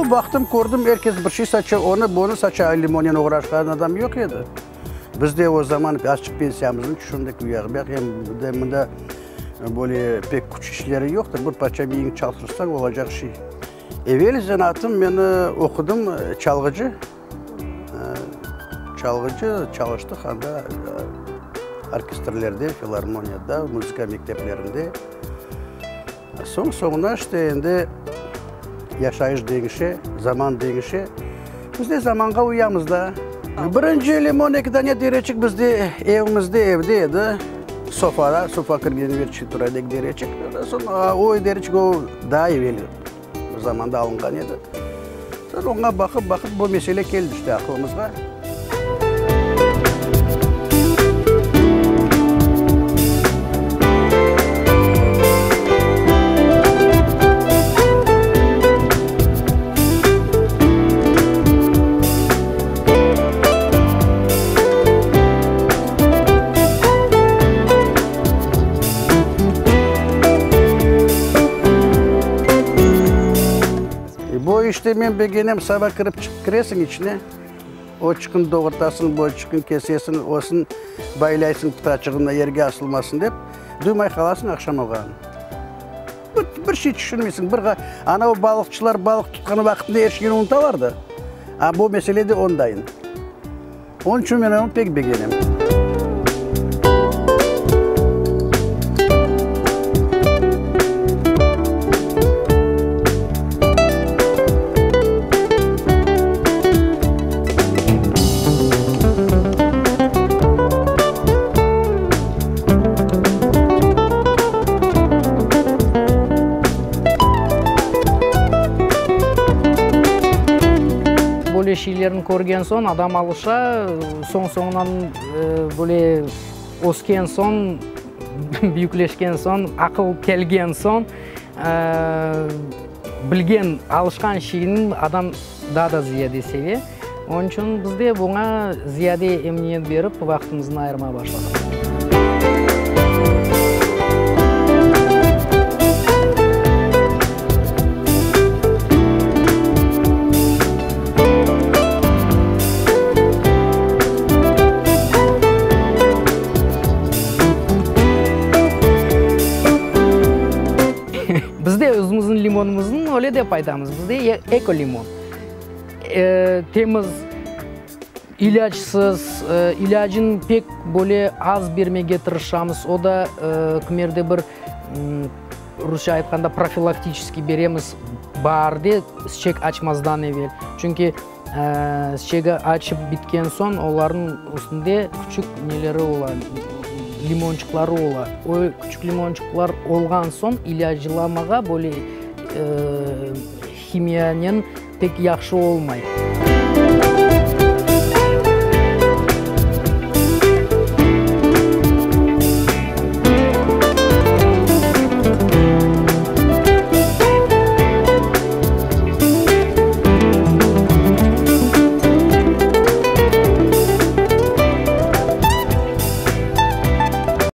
O, baqtım, kördim, er kes bir şey saça, onı, bunı saça, limonnen oğraşqan adam yoq edi. Biz de o zaman azçıq pensiyamıznı tüşündik, u yaq, bu yaq, em de mında böyle pek küç işleri yoqtır, bir parça miyiñni çalıştırsañ olacaq şey. Evel zenaatım meni oqudım, çalğıcı, çalğıcı, çalıştıq anda orkestrlerde, filarmoniyada, muzıka mekteplerinde. Soñ soñuna işte endi yaşayış deñişe, zaman deñişe. Biz de zamanğa uyamız da. Birinci limon eki dane tereçik bizde evimizde, evde edi. Sofada, sofa kirgen yerçikte tura edi eki dereçik. Soñ o dereçik o daa evel bir zamanda alınğan edi. Soñ oña baqıp, baqıp bu mesele keldi işte aqılımızğa. Bu işte men begenem, saba kirip çıqıp kiresiñ içine, o çıqın doğurtasıñ, bu çıqın kesesiñ, osın baylaysıñ pıtaçığını yerge asılmasın dep, duymay qalasıñ aqşam olğanını. Bir, bir şey tüşünmeysiñ, bir ana o balıqçılar balıq tutqan vaqıtında er şeyni unutalar da, a bu mesele de ondayın. Onıñ içün men onı pek begenem. Böyle şeylerni körgen soñ adam alışa, soñ-soñunan böyle ösken soñ, büyükleşken soñ, aqıl kelgen soñ, bilgen, alışqan şeyni adam daa da ziyade seve. Onıñ içün biz de buña ziyade emniyet berip, vaqtımıznı ayırmağa başladıq. Biz de özümizniñ limonımıznı öyle dep aytamız, bizde eko limon. Temiz, ilâcsız, ilâcın pek böyle az bermege tırışamız, o da kimerde bir rusça aytqanda profilaktiçeskiy beremiz baarde çiçek açmazdan evel. Çünki çiçegi açıp bitken soñ olarnıñ üstünde küçük neleri ola, limonçıqları ola. O küçük limonçıqlar olğan soñ ilâclamağa böyle himiyanen pek yahşı olmay.